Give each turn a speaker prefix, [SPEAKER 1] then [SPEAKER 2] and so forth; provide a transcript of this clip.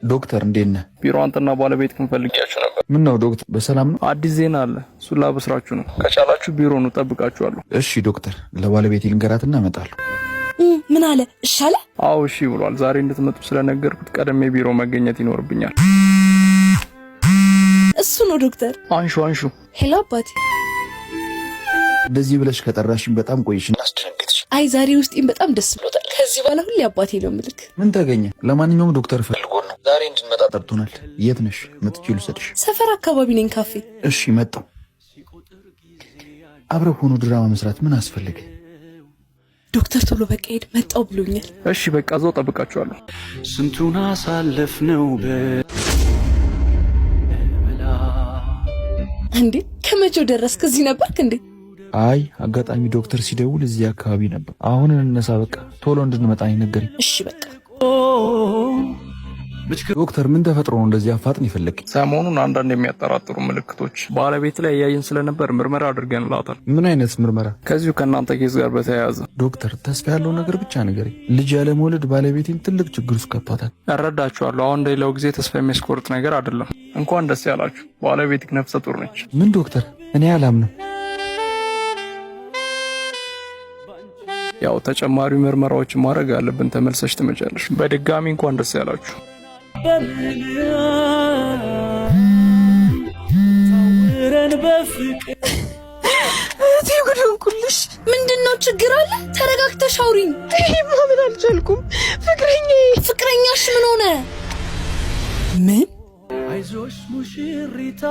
[SPEAKER 1] ዶክተር፣ እንዴት ነህ?
[SPEAKER 2] ቢሮ አንተና ባለቤትህን ፈልጊያችሁ ነበር።
[SPEAKER 1] ምን ነው ዶክተር፣ በሰላም ነው?
[SPEAKER 2] አዲስ ዜና አለ። እሱን ላበስራችሁ ነው። ከቻላችሁ ቢሮ ነው፣ ጠብቃችኋለሁ።
[SPEAKER 1] እሺ ዶክተር፣ ለባለቤቴ ልንገራትና እመጣለሁ።
[SPEAKER 3] ምን አለ? እሺ አለ?
[SPEAKER 2] አዎ፣ እሺ ብሏል። ዛሬ እንድትመጡ ስለነገርኩት ቀደሜ ቢሮ መገኘት ይኖርብኛል።
[SPEAKER 3] እሱ ነው ዶክተር።
[SPEAKER 2] አንሹ አንሹ።
[SPEAKER 3] Hello አባቴ።
[SPEAKER 1] እንደዚህ ብለሽ ከጠራሽኝ በጣም ቆይሽ እና አስደነገጥሽ።
[SPEAKER 3] አይ፣ ዛሬ ውስጤን በጣም ደስ ብሎታል። ከዚህ በኋላ ሁሌ አባቴ ነው ምልክ።
[SPEAKER 1] ምን ተገኘ? ለማንኛውም ዶክተር ፈልጎን ነው፣ ዛሬ እንድንመጣ ጠርቶናል። የት ነሽ? መጥቼ ልውሰድሽ።
[SPEAKER 3] ሰፈር አካባቢ ነኝ፣ ካፌ።
[SPEAKER 1] እሺ፣ መጣሁ። አብረው ሆኖ ድራማ መስራት ምን አስፈለገ?
[SPEAKER 3] ዶክተር ቶሎ በቃ ሄድ፣ መጣው ብሎኛል።
[SPEAKER 2] እሺ በቃ እዛው ጠብቃችኋለሁ።
[SPEAKER 4] ስንቱን አሳለፍነው በመላ።
[SPEAKER 3] እንዴ፣ ከመቼው ደረስክ? እዚህ ነበርክ እንዴ?
[SPEAKER 1] አይ፣ አጋጣሚ ዶክተር ሲደውል እዚህ አካባቢ ነበር። አሁን እንነሳ በቃ፣ ቶሎ እንድንመጣ ነገረኝ።
[SPEAKER 3] እሺ በቃ።
[SPEAKER 1] ዶክተር፣ ምን ተፈጥሮ ነው እንደዚህ አፋጥን የፈለግኝ?
[SPEAKER 2] ሰሞኑን አንዳንድ የሚያጠራጥሩ ምልክቶች ባለቤትህ ላይ እያየን ስለነበር ምርመራ አድርገንላታል።
[SPEAKER 1] ምን አይነት ምርመራ?
[SPEAKER 2] ከዚሁ ከእናንተ case ጋር በተያያዘ።
[SPEAKER 1] ዶክተር፣ ተስፋ ያለው ነገር ብቻ ንገረኝ። ልጅ ያለመውለድ ባለቤቴን ትልቅ ችግር ውስጥ ከቷታል።
[SPEAKER 2] እረዳችኋለሁ። አሁን እንደሌላው ጊዜ ተስፋ የሚያስቆርጥ ነገር አይደለም። እንኳን ደስ ያላችሁ፣ ባለቤትህ ነፍሰ ጡር ነች።
[SPEAKER 1] ምን ዶክተር፣ እኔ አላምንም።
[SPEAKER 2] ያው ተጨማሪ ምርመራዎችን ማድረግ አለብን። ተመልሰሽ ትመጫለሽ። በድጋሚ እንኳን ደስ ያላችሁ።
[SPEAKER 4] በምን ታውረን በፍቅር።
[SPEAKER 3] እህቴ፣ ጉድ ሆንኩልሽ። ምንድን ነው፣ ችግር አለ? ተረጋግተሽ አውሪኝ። ማመን አልቻልኩም። ፍቅረኛ ፍቅረኛሽ ምን ሆነ? ምን?
[SPEAKER 4] አይዞሽ ሙሽሪታ።